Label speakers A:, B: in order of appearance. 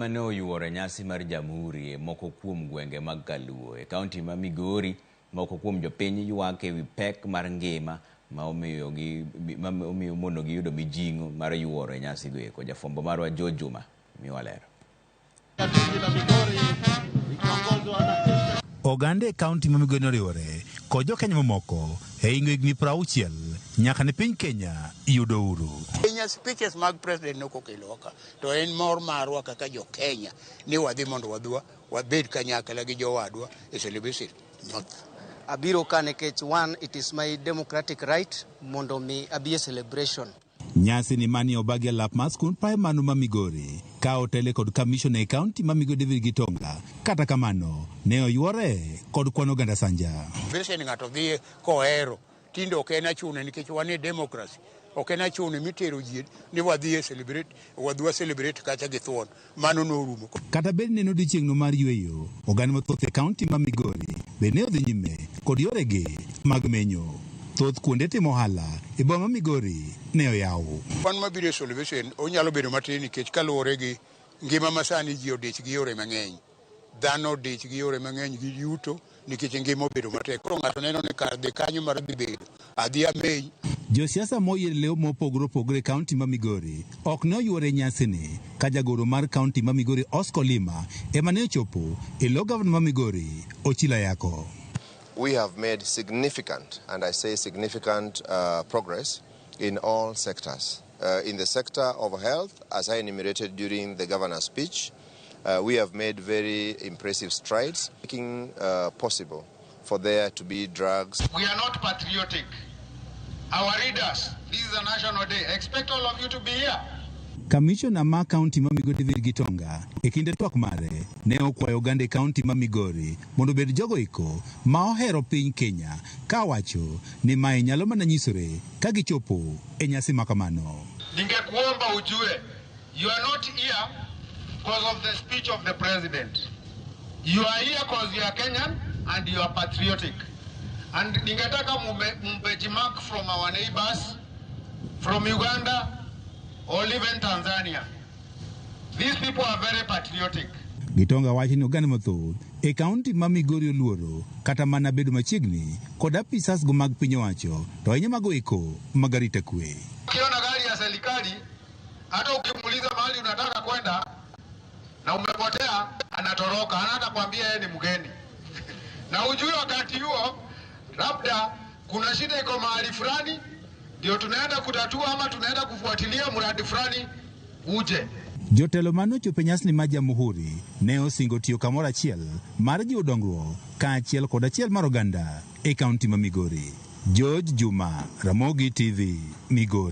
A: Mane oyuoro e nyasi mar Jamhuri e moko kuom gwenge mag Kaluo e kaunti ma Migori, moko kuom jopiny ywak ewi pek mar ngima ma omiyo gi ma omiyo monogi yudo mijing'o mar yuoro e nyasi go eko. Jafwambo marwa George Juma miwa ler.
B: Oganda e kaunti ma Migori noriwore kod jokenya mamoko e hingo higni 60 nyaka ne piny Kenya yudo uhuru.
C: Kenya speeches mag president ne ok okelowa ka to en mor marwa kaka jo Kenya ni wadhi mondo wadhwa wabed kanyakla gi jowadwa e celebration North.
D: Abiro ka nikech one, it is my democratic right mondo mi abi e celebration.
B: Nyasi ni mani obagi e lap mar skund praimar ma Migori ka otele kod kamishona e kaunti ma Migori David Gitonga. Kata kamano, ne oyuore kod kwan oganda sanja.
C: Celebration ng'ato dhiye kohero tinde ok en achune nikech wan e democracy ok en achune mitero ji ni wadhi e celebrate wadhi wa celebrate kacha gi thuon mano norumo.
B: Kata bed ni en odiechieng'no mar yweyo, oganda mathoth e kaunti ma Migori be ne odhi nyime kod yoregi mag menyo. Thoth kuonde timo ohala e boma ma Migori ne oyaw.
C: Kwan mabiro e celebration onyalo bedo matin nikech kaluwore gi ngima masani ji odich gi yore mang'eny. Dhano odich gi yore mang'eny gi yuto nikech ngima obedo matek. Koro ng'ato neno ni kar dhi kanyo mar dhi bedo adhi ameny.
B: Josiasa moyier leo mopogore opogore e kaunti ma Migori ok ne oyuore e nyasini ka jagoro mar kaunti ma Migori Oscar Olima ema ne ochopo e lo gavana ma Migori Ochilo Ayako.
E: We have made significant, and I say significant, progress in all sectors. In the sector of health, as I enumerated during the governor's speech, we have made very impressive strides, making possible for there to be drugs.
F: We are not patriotic. Our leaders, this is a national day. Expect all of you to be here.
B: Kamishona ma kaunti ma Migori David Gitonga e kinde twak mare ne okwayo oganda e kaunti ma Migori mondo obed jogo eko ma ohero piny Kenya ka wacho ni mae nyalo mana nyisore ka gichopo e nyasi ma kamano.
F: Ningekuomba ujue, you are not here because of the speech of the president. You are here because you are Kenyan and you are patriotic. And ningetaka mbenchmark from our neighbors, from Uganda or even Tanzania. These people are very patriotic.
B: Gitonga wacho ni oganda mathoth e kaunti ma Migori oluoro kata mana bedo machiegni kod apisas go mag piny owacho to ahinya mago eko mag arita kwe.
F: Ukiona gari ya serikali, hata ukimuuliza mahali unataka kwenda na umepotea, anatoroka, hata kwambia yeye ni mgeni. Na ujue wakati huo labda kuna shida iko mahali fulani, ndio tunaenda kutatua ama tunaenda kufuatilia mradi fulani uje.
B: Jotelo mane ochopo e nyasini mar Jamhuri ne osingo tiyo kamoro achiel mar jiwo dongruok kaachiel kod achiel mar oganda e kaunti ma Migori. George Juma, Ramogi TV, Migori.